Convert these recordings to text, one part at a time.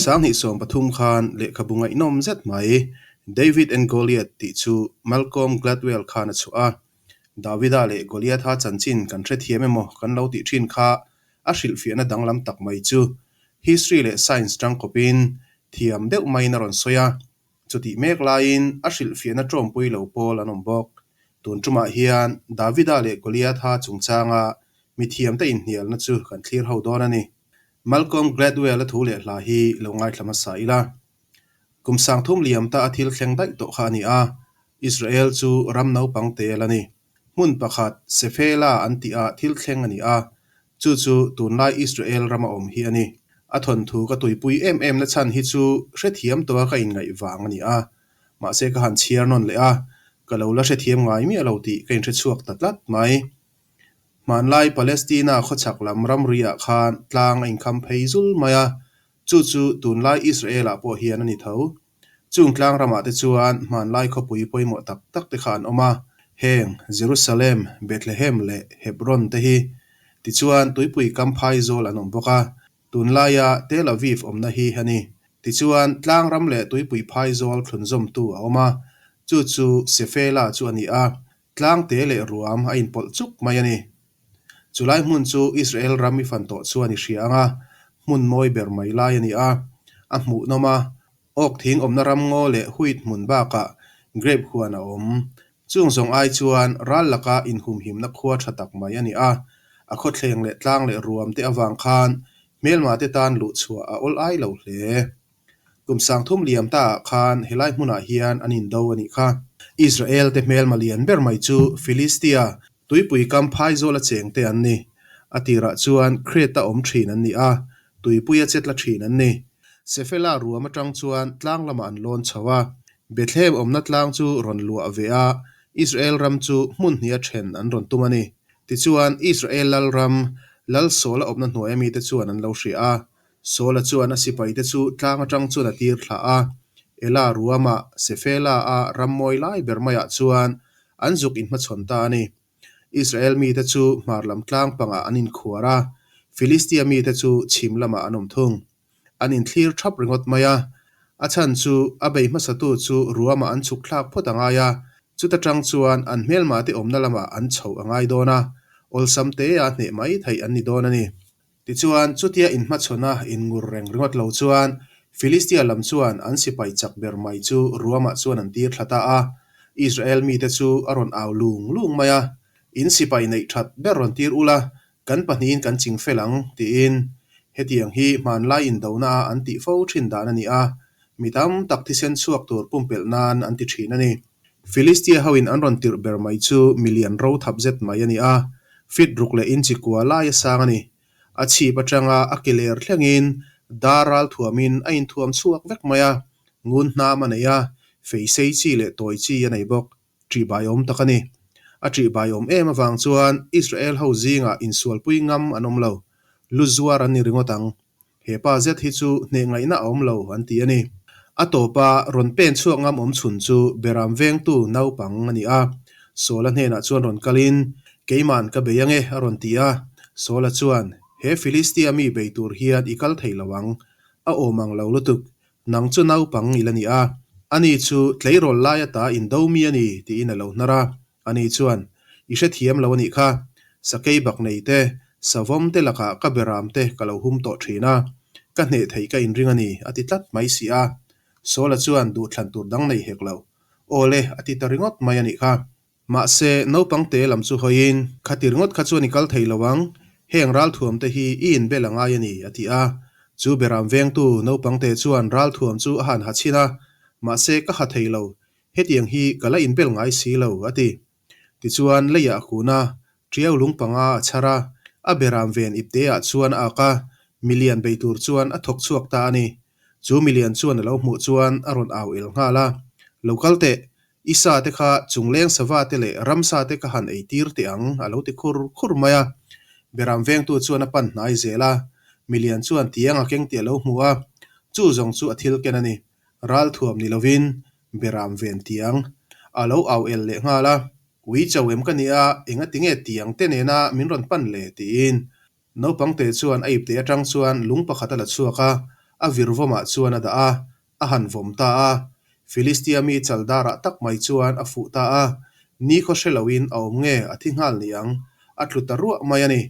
2013 khan lehkhabu ngaihnawm zet mai David and Goliath tih chu Malcolm Gladwell khan a chhuah a. Davida leh Goliatha chanchin kan hrethiam emaw kan lo tih thin kha a hrilhfiahna danglam tak mai chu history leh science tangkawpin thiam deuh maiin a rawn sawi a. Chutih mek laiin a hrilhfiahna tawmpui lo pawl an awm bawk. Tun tumah hian Davida leh Goliatha chungchanga mithiamte inhnialna chu kan thlir ho dawn a ni. Malcolm Gladwell-a thu leh hla hi lo ngaithla hmasa ila. Kum sangthum liam ta a thil thleng daih tawh kha a ni a, Israel chu ram naupang te a la ni. Hmun pakhat, Sefela an tih ah thil thleng a ni a, chu chu tunlai Israel rama awm hi a ni. A thawnthu ka tuipui em em na chhan hi chu hrethiam tawha ka inngaih vang a ni a, mahse ka han chhiar nawn leh a, ka lo la hrethiam ngai miah lo tih ka inhrechhuak ta tlat mai. Hmanlai Palestina khawchhak lam ramri ah khan tlang a inkham phei zul mai a, chu chu tunlai Israel ah pawh hian a ni tho. Chung tlang ramah te chuan hmanlai khawpui pawimawh tak tak te kha an awm a, heng Jerusalem, Bethlehem leh Hebron te hi. Tichuan tuipui kam phai zawl an awm bawk a, tunlaia Tel Aviv awmna hi a ni. Tichuan tlang ram leh tuipui phai zawl thlunzawmtu a awm a, chu chu Sefela chu a ni a, Tlangte leh ruam a inpawlh chuk mai a ni. Chulai hmun chu Israel ram i fan tawh chuan i hria ang a, hmun mawi ber mai lai a ni a. A hmuhnawm a, awk thing awmna ram ngaw leh wheat hmun bakah grape huan a awm. Chung zawng ai chuan ral laka inhumhimna khua tha tak mai a ni a. A khawthleng leh tlang leh ruam te avang khan hmelma te tan luhchhuah a awl ai lo hle. Kum sangthum liam ta ah khan helai hmunah hian an indo a nih kha. Israel te hmelma lian ber mai chu Philistia, tuipui kam phaizawl a cheng te an ni. A tirah chuan Crete-a awm thin an ni a, tuipuia chetla thin an ni. Sefela ruam atang chuan tlang lamah an lawn chho a, Bethlehem awmna tlang chu rawn luah ve a, Israel ram chu hmun hniha then an rawn tum a ni. Tichuan, Israel lal ram, Lal Saul-a awmna hnuaia mite chuan an lo hria a, Saula chuan a sipaite chu tlang atang chuan a tir thlah a, Ela ruama Sefela-a ram mawi lai ber maiah chuan an zuk inhmachhawn ta a ni. Israel mite chu hmar lam tlang pangah an inkhuar a, Filistia mite chu chhim lamah an awm thung. An inthlir thap ringawt mai a, a chhan chu a bei hmasatu chu ruamah an chhuk thlak phawt a ngai a, chuta tang chuan an hmelmate awmna lamah an chhoh a ngai dawn a, awlsam tea hneh mai theih an ni dawn a ni. Tichuan, chutia inhmachhawna inngur reng ringawt lo chuan Filistia lam chuan an sipai chak ber mai chu ruamah chuan an tir thla ta a. Israel mite chu a rawn au lung lung mai a, In sipai neih that ber rawn tir ula, kan pahnihin kan ching fel ang, tiin. Hetiang hi hmanlai indona a an tih fo thin dan a ni a, mi tam tak thisen chhuak tur pumpelh nan an ti thin a ni. Filistia hoin an rawn tirh ber mai chu milian ro thap zet mai a ni a, fit ruk leh inchi kua lai a sang a ni. A chhip atanga a ke ler thlengin dar ral thuamin a inthuam chhuak vek mai a, ngun hnam a nei a, fei sei chi leh tawi chi a nei bawk. Ṭihbaiawm tak a ni. A ṭihbaiawm em avang chuan Israel ho zingah insualpui ngam an awm lo. Lu zuar an ni ringawt ang. He pa zet hi chu hneh ngaihna a awm lo an ti a ni. A tawpa rawn pen chhuak ngam awm chhun chu Beram vengtu naupang a ni a. Sawla hnenah chuan rawn kalin, Keiman ka bei ange a rawn ti a. Sawla chuan, He Filistia mi bei tur hian i kal thei lo ang. A awm ang lo lutuk. Nang chu naupang i la ni a. Ani chu tleirawl lai ata indo mi a ni tiin a lo hnar a. Ani chuan, I hrethiam lo a nih kha. Sakei bak nei te, savawm te lakah ka beram te ka lo hum tawh thin a, ka hneh theih ka inring a ni, a ti tlat mai si a. Sawla chuan duhthlan tur dang nei hek lo. Aw le, a ti ta ringawt mai a nih kha. Mahse, naupang te lam chu hawiin, Khati ringawt kha chuan i kal thei lo ang, heng ralthuam te hi i inbel a ngai a ni, a ti a. Chu beram vengtu naupang te chuan ralthuam chu a han ha chhin a, mahse ka ha thei lo, Hetiang hi ka la inbel ngai si lo, a ti. Tichuan, leiah a kun a, ṭiau lung panga a chhar a, a beram ven ipteah chuan a ak a, milian bei tur chuan a thawk chhuak ta a ni. Chu milian chuan a lo hmuh chuan a rawn au el nghal a, Lo kal teh, i sa te kha chungleng sava te leh ramsa te ka han ei tir teh ang, a lo ti khur khur mai a. Beram vengtu chuan a pan hnai zel a, milian chuan tiang a keng tih a lo hmu a, chu zawng chu a thil ken a ni. Ralthuam ni lovin Beram ven tiang a lo au el leh nghal a, Ui cho em ka nia, engati nge tiang te nena min rawn pan le? tiin naupangte chuan a ipte atang chuan lung pakhat a la chhuak a, a virvawmah chuan a dah a, a han vawm ta a. Filistia mi chaldarah tak mai chuan a fuh ta a, nikhaw hre loin a awm nge a thi nghal niang, a tlu ta ruah mai a ni.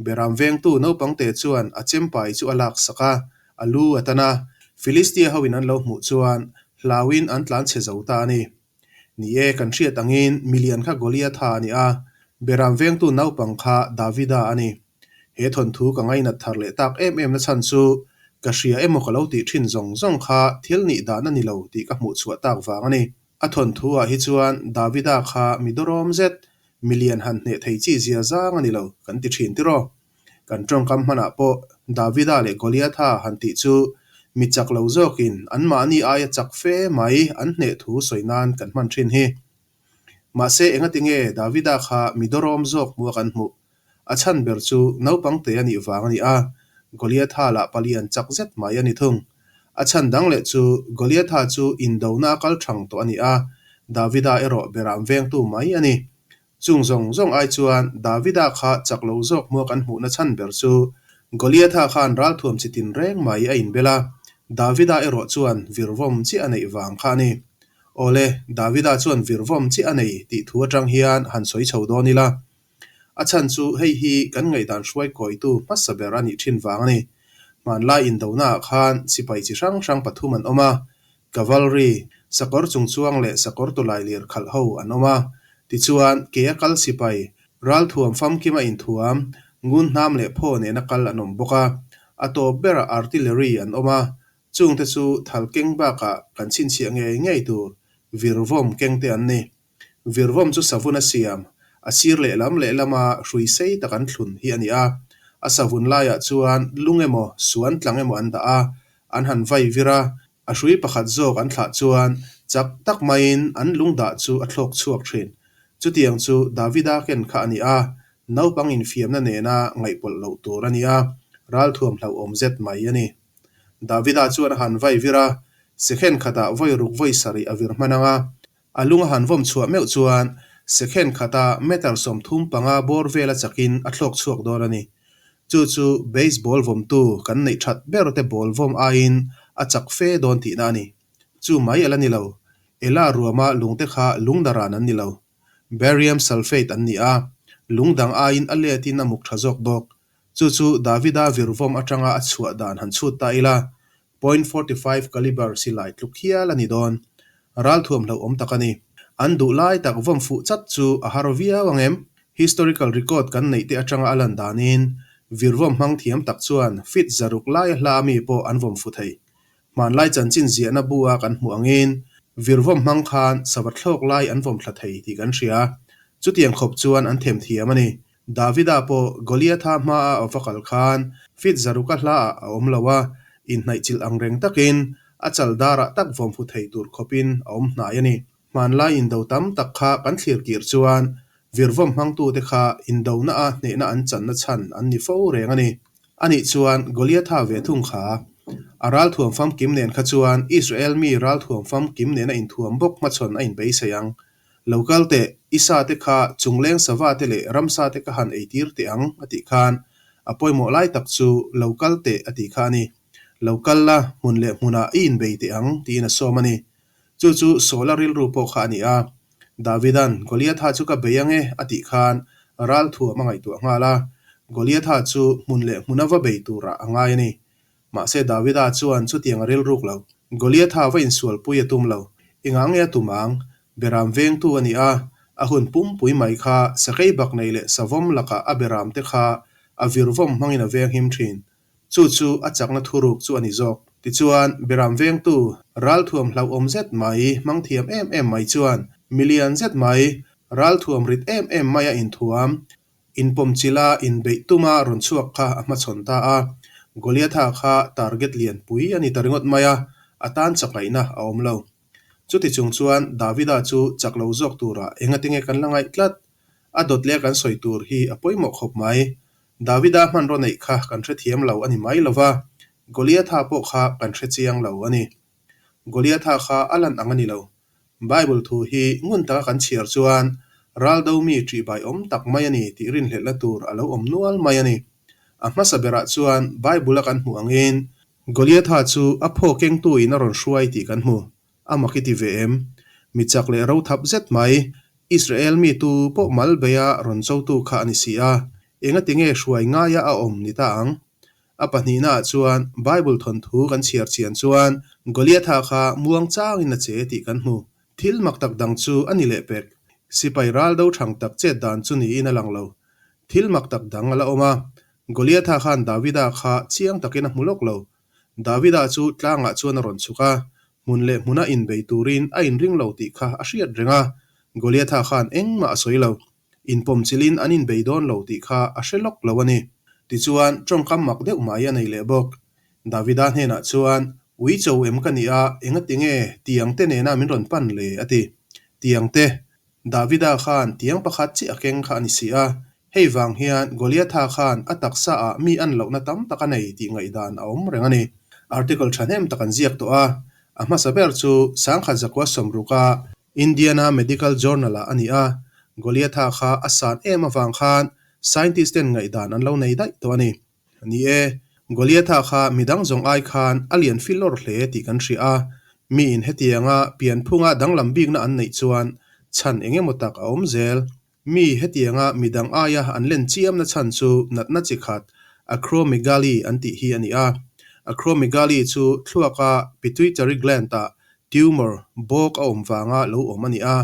Beram vengtu naupangte chuan a chempai chu a laksak a, a lu a tan a, Filistia hoin an lo hmuh chuan hlauin an tlanchhe zo ta a ni. Ni e, kan hriat angin milian kha Goliatha a ni a, Beram vengtu naupang kha Davida a ni. He thawnthu ka ngainat thar leh tak em em na chhan chu ka hria emaw ka lo tih thin zawng zawng kha thil nih dan a ni lo tih ka hmuh chhuah tak vang a ni. A thawnthu ah hi chuan Davida kha mi dawrawm zet, milian han hneh thei chi zia zang a ni lo kan ti thin tiraw? Kan tawngkam hmanah pawh Davida leh Goliatha han tih chu mi chak lo zawkin anmahni aia chak fe mai an hneh thu sawi nan kan hman thin hi. Mahse engatinge Davida kha mi dawrawm zawk hmua kan hmuh? A chhan ber chu naupang te a nih vang a ni a, Goliatha lah palian chak zet mai a ni thung. A chhan dang leh chu Goliatha chu indona a kal thang tawh a ni a, Davida erawh beram vengtu mai a ni. Chung zawng zawng ai chuan Davida kha chak lo zawk hmua kan hmuhna chhan ber chu Goliatha khan ralthuam chi tin reng mai a inbel a, Davida erawh chuan virvawm chiah a neih vang kha a ni. Awle, Davida chuan virvawm chiah a nei tih thu atang hian han sawi chho dawn ila. A chhan chu hei hi kan ngaihdan hruai kawitu hmasa ber a nih thin vang a ni. Hmanlai indonaah khan sipai chi hrang hrang pathum an awm a, Cavalry, sakawr chungchuang leh sakawr tawlai lir khalh ho an awm a. Tichuan, ke a kal sipai, ralthuam famkima inthuam, ngun hnam leh phaw nena kal an awm bawk a. A tawp berah artillery an awm a, chungte chu thal keng bakah kan chhinchhiah ngei ngei tur virvawm kengte an ni. Virvawm chu savun a siam, a sir lehlam lehlama hrui sei tak an thlun hi a ni a. A savun laiah chuan lung emaw, suan tlang emaw an dah a, an han vai vir a, a hrui pakhat zawk an thlah chuan chak tak maiin an lung dah chu a thlawk chhuak thin. Chutiang chu Davida ken kha a ni a, naupang infiamna nena ngaihpawlh loh tur a ni a, ralthuam hlauhawm zet mai a ni. Davida chuan a han vai vir a, second khatah vawi ruk vawi sarih a vir hman ang a, A lung a han vawm chhuah meuh chuan second khata meter 35 bawr vela chakin a thlawk chhuak dawn a ni. Chu chu baseball vawmtu kan neih that ber te ball vawm aiin a chak fe dawn tihna a ni. Chu mai a la ni lo. Ela ruama lungte kha lung daran an ni lo. Barium sulfate an ni a, lung dang aiin a letin a muk tha zawk bawk. Chu chu Davida virvawm atanga a chhuah dan han chhut ta ila, Point 45 calibre silai tluk hial a ni dawn. Ralthuam hlauhawm tak a ni. An duh lai tak vawm fuh chat chu a har viau ang em? Historical record kan neih te atanga a lan danin virvawm hmang thiam tak chuan feet 600 laia hla ami pawh an vawm fu thei. Hmanlai chanchin ziahna bu a kan hmuh angin virvawm hmang khan sava thlawk lai an vawm thla thei tih kan hria. Chutiang khawp chuan an themthiam a ni. Davida pawh Goliatha hmaa a va kal khan feet 600 a hlaah a awm lo a, inhnaihchilh ang reng takin a chal darah tak vawm fu thei tur khawpin a awm hnai a ni. Hmanlai indo tam tak kha kan thlir kir chuan virvawm hmangtute kha indona a hnehna an channa chhan an ni fo reng a ni. Anih chuan Goliatha ve thung kha a ralthuam famkim nen kha chuan Israel mi ralthuam famkim nena inthuam bawk hmachhawn a inbeisei ang. Lo kal teh, i sa te kha chungleng sava te leh ramsa te ka han eitir teh ang, a tih khan a pawimawh lai tak chu lo kal teh a tih kha a ni. Lo kal la, hmun leh hmunah i inbei teh ang, tiin a sawm a ni. Chu chu Saula rilru pawh kha a ni a. Davida'n, Goliatha chu ka bei ang e, a tih khan ralthuam a ngaihtuah nghal a. Goliatha chu hmun leh hmuna va bei turah a ngai a ni. Mahse Davida chuan chutiang a rilruk lo. Goliatha va insualpui a tum lo. Engah nge a tum ang? Beram vengtu a ni a, a hun pumpui mai kha sakei bak nei leh savawm lakah a beram te kha a virvawm hmangin a venghim thin. Chu chu a chakna thuruk chu a ni zawk. Tichuan, beram vengtu ralthuam hlauhawm zet mai, hmang thiam em em mai chuan milian zet mai, ralthuam rit em em maia inthuam, Inpawmchilha inbeih tuma rawn chhuak kha a hmachhawn ta a, Goliatha kha target lianpui a ni ta ringawt mai a, a tan chakngaihna a awm lo. Chuti chung chuan Davida chu chak lo zawk turah engatinge kan la ngaih tlat? A dawt leh kan sawi tur hi a pawimawh khawp mai. Davida hmanraw neih kha kan hrethiam lo a ni mai lo va, Goliatha pawh kha kan hrechiang lo a ni. Goliatha kha a lan ang a ni lo. Bible thu hi ngun taka kan chhiar chuan raldo mi ṭihbai awm tak mai a ni tih rinhlelhna tur a lo awm nual mai a ni. A hmasa berah chuan Bible-a kan hmuh angin Goliatha chu a phaw kengtu in a rawn hruai tih kan hmu. A mak i ti ve em? Mi chak leh ro thap zet mai, Israel mi tu pawh mal beia rawn chotu kha a ni si a, engati nge hruai ngaia a awm ni ta ang? A pahnihnaah chuan Bible thawnthu kan chhiar chian chuan Goliatha kha muang changin a che tih kan hmu. Thil mak tak dang chu a ni leh pek. Sipai ral do thang tak chet dan chu niin a lang lo. Thil mak tak dang a la awm a, Goliatha khan Davida kha chiang takin a hmu lawk lo. Davida chu tlangah chuan a rawn chhuk a, hmun leh hmuna inbei turin a inring lo tih kha a hriat reng a, Goliatha khan engmah a sawi lo. Inpawmchilhin an inbei dawn lo tih kha a hre lawk lo a ni. Tichuan, tawngkam mak deuh mai a nei leh bawk. Davida hnenah chuan, Ui cho em ka nih a, engati nge tiang te nena min rawn pan le? a ti. Tiang te? Davida khan tiang pakhat chiah a keng kha a ni si a. Hei vang hian Goliatha khan a taksa ah mi an lohna tam tak a nei tih ngaihdan a awm reng a ni. Article thahnem tak an ziak tawh a, a hmasa ber chu sangkhat zakua sawmruka Indiana Medical Journal-ah a ni a, Goliatha kha a san em avang khan scientist ten ngaihdan an lo nei daih tawh a ni. Ni e, Goliatha kha midang zawng ai khan a lian fil lawr hle tih kan hria a, miin hetianga pianphunga danglam bikna an neih chuan chhan eng emaw tak a awm zel. Mi hetianga midang aia an len chiamna chhan chu natna chi khat acromegaly an tih hi a ni a. Acromegaly chu thluaka pituitary gland-ah tumor, bawk a awm vanga lo awm a ni a.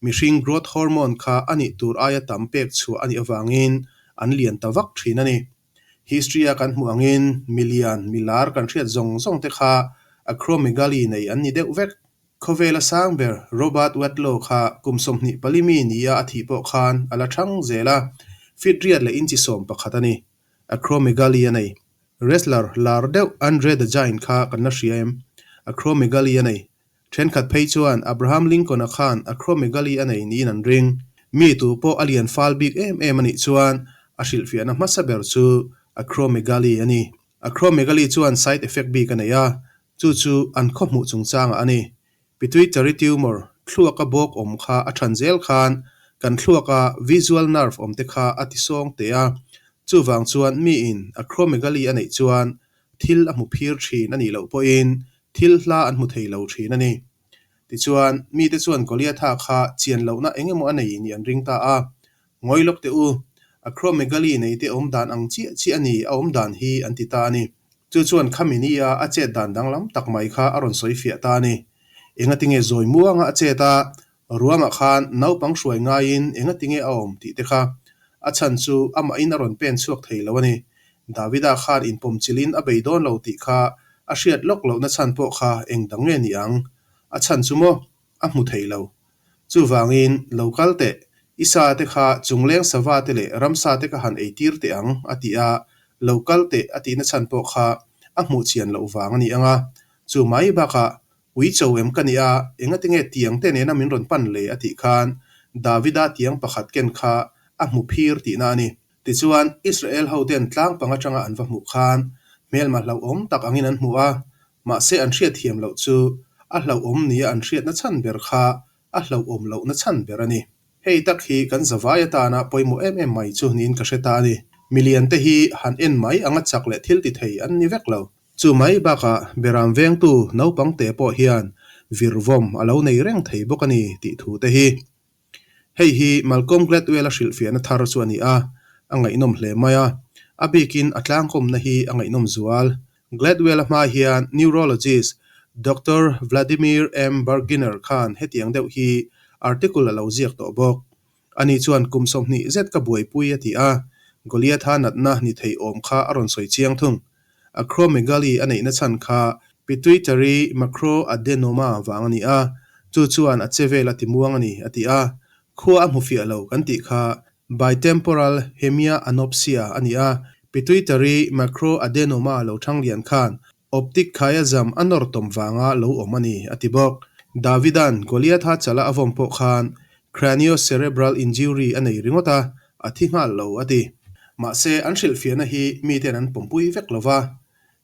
Mihring growth hormone kha a nih tur aia tam pek chhuah a nih avangin an lian ta vak thin a ni. History-a kan hmuh angin milian, milar kan hriat zawng zawng te kha acromegaly nei an ni deuh vek. Khawvela sang ber Robert Wadlow kha kum 24 mi nia a thih pawh khan a la thang zel a, feet riat leh inchi 11 a ni. Acromegaly a nei. Wrestler lar deuh Andre the Giant kha kan la hria em? Acromegaly a nei. Thenkhat phei chuan Abraham Lincoln-a khan acromegaly a nei niin an ring. Mi tu pawh a lian fal bik em em a nih chuan a hrilhfiahna hmasa ber chu acromegaly a ni. Acromegaly chuan side effect bik a nei a, Chu chu an khaw hmuh chungchangah a ni. Pituitary tumor, thluaka bawk awm kha a than zel khan kan thluaka visual nerve awm te kha a tisawng teh a. Chuvang chuan miin acromegaly a neih chuan thil a hmu phir thin a nih loh pawhin thil hla an hmu thei lo thin a ni. Tichuan, mite chuan Goliatha kha chian lohna eng emaw a nei nih an ring ta a. Ngawi lawk teh u, acromegaly neite awm dan ang chiah chiah a ni a awm dan hi an ti ta a ni. Chu chuan khami nia a chet dan danglam tak mai kha a rawn sawi fiah ta a ni. Engatinge zawi muanga a chet a, ruamah khan naupang hruai ngaiin engatinge a awm tih te kha. A chhan chu amahin a rawn pen chhuak thei lo a ni. Davida khan inpawm chilhin a bei dawn lo tih kha a hriat lawk lohna chhan pawh kha eng dang nge ni ang? A chhan chu maw? A hmu thei lo. Chuvangin, lo kal teh, i sa te kha chungleng sava te leh ramsa te ka han ei tir teh ang, a ti a, lo kal teh a tihna chhan pawh kha a hmuh chian loh vang a ni ang a. Chu mai bakah, ui cho em ka nia, engatinge tiang te nena min rawn pan le a tih khan Davida tiang pakhat ken kha a hmu phir tihna a ni. Tichuan, Israel hoten tlang pang atanga an va hmuh khan hmelma hlauhawm tak angin an hmu a, Mahse an hriatthiam loh chu a hlauhawm nia an hriatna chhan ber kha a hlauhawm lohna chhan ber a ni. Hei tak hi kan zavai atana pawimawh em em mai chu niin ka hre ta a ni. Milian te hi han en mai anga chak leh thil ti thei an ni vek lo. Chu mai bakah beram vengtu naupang te pawh hian virvawm a lo nei reng thei bawk a ni tih thu te hi. Hei hi Malcolm Gladwell-a hrilhfiahna thar chu a ni a, a ngaihnawm hle mai a. A bikin a tlangkawmna hi a ngaihnawm zual. Gladwell-a hma hian neurologist Doctor Vladimir M. Berginer khan hetiang deuh hi article a lo ziak tawh bawk. Ani chuan kum 20 zet ka buaipui a ti a, Goliatha natna ni thei awm kha a rawn sawi chiang thung. Acromegaly a neihna chhan kha pituitary macroadenoma vang a ni a, chu chuan a che vel a ti muang a ni, a ti a. Khua a hmu fiah lo kan tih kha bitemporal hemianopsia a ni a, pituitary macroadenoma lo thang lian khan optic chiasm a nawr tawm vanga lo awm a ni, a ti bawk. Davida'n Goliatha chala a vawm pawh khan craniocerebral injury a nei ringawt a, a thi nghal lo, a ti. Mahse, an hrilhfiahna hi miten an pawmpui vek lo va.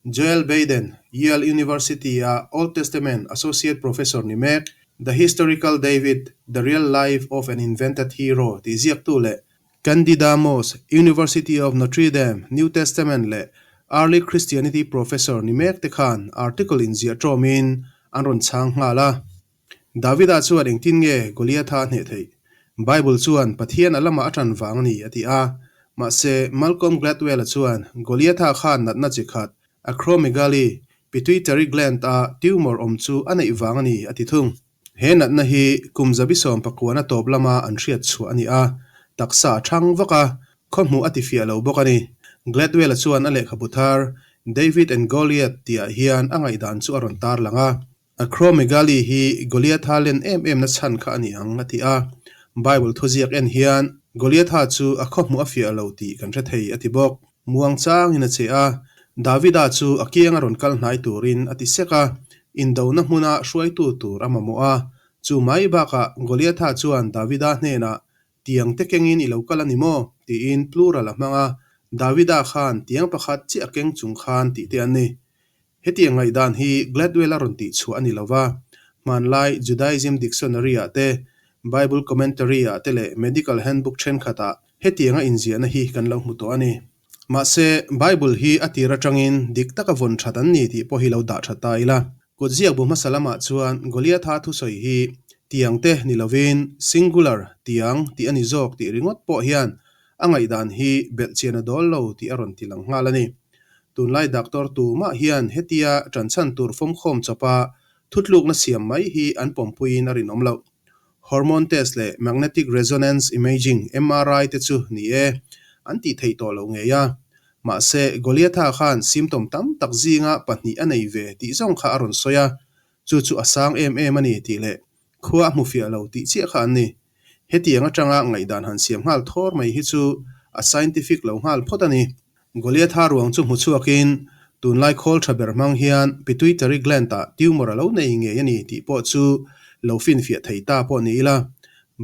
Joel Baden, Yale University-a Old Testament Associate Professor ni mek, The Historical David, The Real Life of an Invented Hero tih ziaktu leh Candida Moss, University of Notre Dame, New Testament leh Early Christianity professor ni mek te khan article inziah ṭawmin an rawn chhang nghal a. Davida chuan engtin nge Goliatha a hneh theih? Bible chuan Pathian a lamah a ṭan vang a ni a ti a. Mahse, Malcolm Gladwell-a chuan Goliatha khan natna chi khat, acromegaly, pituitary gland-a tumor awm chu a neih vang a ni a ti thung. He natna hi kum zabi sawm pakuana tawp lama an hriat chhuah a ni a, taksa a ṭhang vak a, khawhmuh a tifiah lo bawk a ni. Gladwell-a chuan a lehkhabu thar, David and Goliath tihah hian a ngaihdan chu a rawn tarlang a. Acromegaly hi Goliatha len em em na chhan kha a ni ang, a ti a. Bible thuziak en hian Goliatha chu a khawhmuh a fiah lo tih kan hre thei, a ti bawk. Muang changin a che a, Davida chu a kianga rawn kal hnai turin a ti sek a, indona hmuna hruaitu tur a mamawh a. Chu mai bakah Goliatha chuan Davida hnenah, Tiang te kengin i lo kal a ni maw? tiin plural a hmang a, Davida khan tiang pakhat chiah a keng chung khan tih te an ni. Hetiang ngaihdan hi Gladwell a rawn tih chhuah a ni lo va, hmanlai Judaism Dictionary-ah te, Bible Commentary-ah te leh Medical Handbook thenkhatah hetianga inziahna hi kan lo hmu tawh a ni. Mahse, Bible hi a tir atangin dik taka vawn that an ni tih pawh hi lo dah tha ta ila. Kutziak bu hmasa lamah chuan Goliatha thusawi hi tiang te ni lovin singular, tiang, tih a ni zawk tih ringawt pawh hian a ngaihdan hi belhchian a dawl lo tih a rawn ti lang nghal a ni. Tunlai doctor tumah hian hetia ṭanchhan tur fawmkhawm chawpa thutlukna siam mai hi an pawmpuiin a rinawm loh. Hormone test leh magnetic resonance imaging, MRI, te chu ni e, an tih theih tawh loh ngei a. Mahse, Goliatha khan symptom tam tak zinga pahnih a nei ve tih zawng kha a rawn sawi a, chu chu a sang em em a ni tih leh khua a hmu fiah lo tih chiah kha an ni. Hetiang atanga ngaihdan han siam nghal thawr mai hi chu a scientific lo nghal phawt a ni. Goliatha ruang chu hmu chhuakin tunlai khawl tha ber hmang hian pituitary gland-ah tumor a lo nei ngei a ni tih pawh chu lo finfiah thei ta pawh ni ila,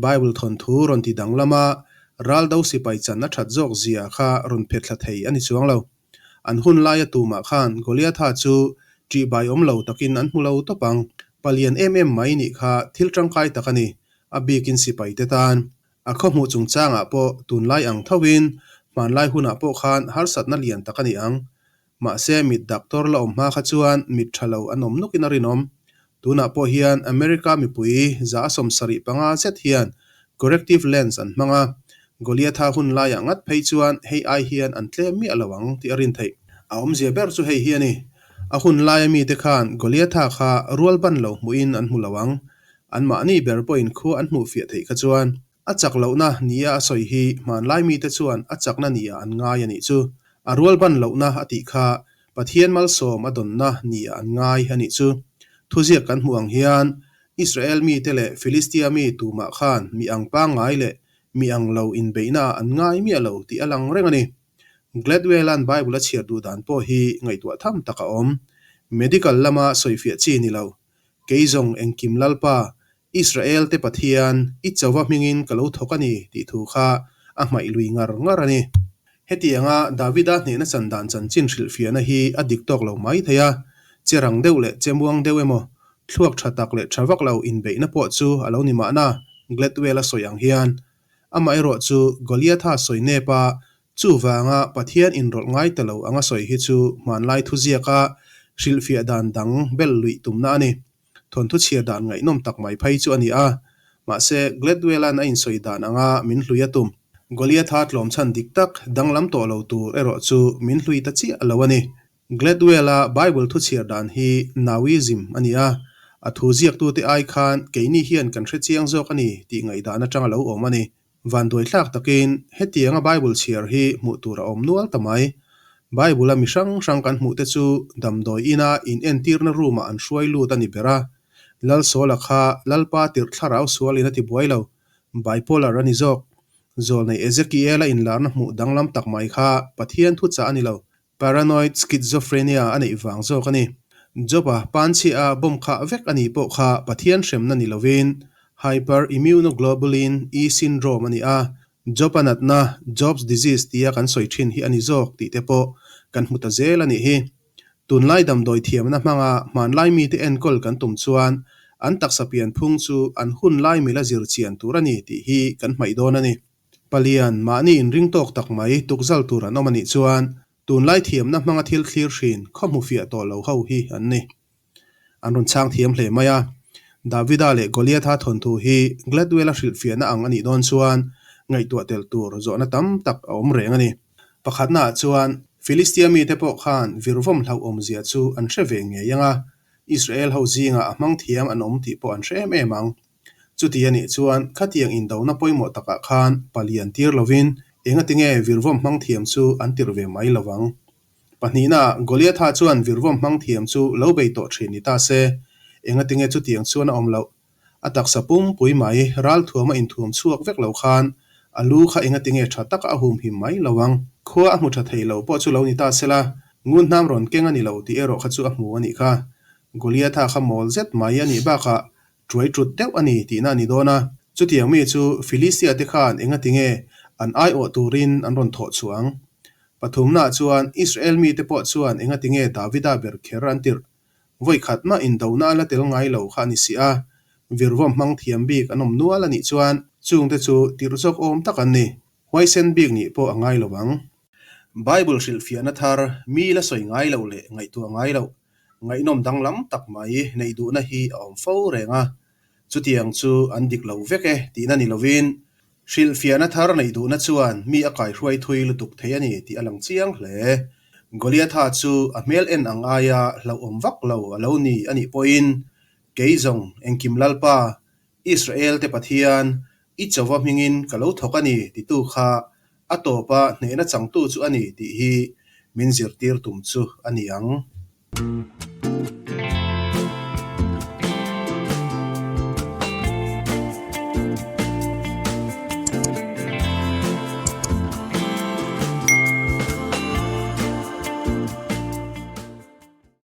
Bible thawnthu rawn ti danglama raldo sipai chan a that zawk zia kha rawn phet thla thei a ni chuang lo. An hun laia tumah khan Goliatha chu ṭihbai awm lo takin an hmu lo tawp ang. Palian em em mai nih kha thil ṭangkai tak a ni, a bikin sipaite tan. A khawhmuh chungchangah pawh tunlai ang thoin hmanlai hunah pawh khan harsatna lian tak a ni ang. Mahse mit doctor la awm hma kha chuan mit ṭha lo an awm nukin a rinawm. Tunah pawh hian America mipui za a 75 zet hian corrective lens an hmang a, Goliatha hun laiah ngat phei chuan hei ai hian an tlem miah lo ang tih a rin theih. A awmzia ber chu hei hi a ni. A hun laia mite khan Goliatha kha rual ban lo hmuhin an hmu lo ang. Anmahni ber pawhin khua an hmuh fiah theih kha chuan a chak lohna nia a sawi hi hmanlai mite chuan a chakna nia an ngai a nih chu. A rual ban lohna a tih kha Pathian malsawm a dawnna nia an ngai a nih chu. Thuziak kan hmuh ang hian Israel mite leh Filistia mi tumah khan mi ang pangngai leh mi ang lo inbeihna ah an ngai miah lo tih a lang reng a ni. Gladwell-a'n Bible a chhiar duh dan pawh hi ngaihtuah tham tak a awm. Medical lama sawifiah chi ni lo. Kei zawng engkim Lalpa, Israel-te Pathian, i chauva hmingin ka lo thawk a ni tih thu kha a hmaih lui ngar ngar a ni. Hetianga Davida hnehna chan dan chanchin hrilhfiahna hi a dik tawk lo mai thei a, che rang deuh leh che muang deuh emaw, thluak tha tak leh tha vak lo inbeihna pawh chu a lo ni mahna, Gladwell-a sawi ang hian. Amaherawh chu Goliatha sawi nep a, chuvanga Pathian inrawlh ngai ta lo anga sawi hi chu hmanlai thuziaka hrilhfiah dan dang bel luih tumna a ni. Thawnthu chhiar dan ngaihnawm tak mai phei chu a ni a, mahse Gladwell-a'n a insawi dan anga min hlui a tum. Goliatha tlawm chhan dik tak danglam tawh lo tur erawh chu min hlui ta chiah lo a ni. Gladwell-a Bible thu chhiar dan hi Naoism a ni a, a thu ziaktute ai khan keini hian kan hre chiang zawk a ni tih ngaihdan atang a lo awm a ni. Vanduai thlak takin hetianga Bible chhiar hi hmuh tur a awm nual ta mai. Bible-a mi hrang hrang kan hmuh te chu damdawi ina inentirna room-ah an hruai lut a ni ber a. Lalsawla kha Lalpa tirh thlarau sualin a ti buai lo, bipolar a ni zawk. Zawlnei Ezekiel-a inlarna hmuh danglam tak mai kha Pathian thuchah a ni lo, Paranoid schizophrenia a neih vang zawk a ni. Job-a panchhia a bomb khah vek a nih pawh kha Pathian hremna ni lovin hyperimmunoglobulin E syndrome a ni a, Job-a natna, Job's disease tia kan sawi thin hi a ni zawk tih te pawh kan hmu ta zel a nih hi. Tunlai damdawi thiamna hmanga hmanlai mite enkawl kan tum chuan an taksa pianphung chu an hunlai mila zir chian tur a ni tih hi kan hmaih dawn a ni. Palian, mahni inring tawk tak mai tukzal tur an awm a nih chuan Tunlai thiamna hmanga thil thlir hrin khaw hmu fiah tawh lo ho hi an ni. An rawn chhang thiam hle mai a. Davida leh Goliatha thawnthu hi Gladwell-a hrilhfiahna ang a nih dawn chuan ngaihtuah tel tur zawhna tam tak a awm reng a ni. Pakhatnaah chuan Philistia mite pawh khan virvawm hlauhawmzia chu an hre ve ngei ang a, Israel ho zingah a hmang thiam an awm tih pawh an hre em em ang. Chuti a nih chuan khatiang indona pawimawh takah khan palian tir lovin engatinge virvawm hmang thiam chu an tirh ve mai lo vang. Pahnihnaah Goliatha chuan virvawm hmang thiam chu lo bei tawh thin ni ta se, engatinge chutiang chuan a awm loh? A taksa pumpui mai ralthuama inthuam chhuak vek lo khan a lu kha engatinge tha taka a humhim mai lo ang? Khua a hmu tha thei lo pawh chu lo ni ta sela, ngun hnam rawn keng a ni lo tih erawh kha chu a hmu a nih kha. Goliatha kha mawl zet mai a nih bakah Tuai tut deuh a ni tihna a ni dawn a, chutiang mi chu Philistia te khan engatinge an aiawh turin an rawn thawh chhuah ang? Pathumnaah chuan Israel mite pawh chuan engatinge Davida ber kher an tirh? Vawi khat mah indona a la tel ngai lo kha a ni si a, virvawm hmang thiam bik an awm nual a nih chuan chungte chu tirh zawk awm tak an ni. Huaisen bik nih pawh a ngai lo ang. Bible hrilhfiahna thar mi la sawi ngai loh leh ngaihtuah ngai loh Ngaihnawm danglam tak mai neih duhna hi a awm fo reng a, chutiang chu an dik lo vek e tihna ni lovin, hrilhfiahna thar neih duhna chuan mi a kaihruai thui lutuk thei a ni tih a lang chiang hle. Goliatha chu a hmel en ang aia hlauhawm vak lo a lo ni a nih pawhin, Kei zawng engkim Lalpa, Israel te Pathian, i chauva hmingin ka lo thawk a ni titu kha a tawpa hnehna changtu chu a ni tih hi min zirtir tum chu a ni ang.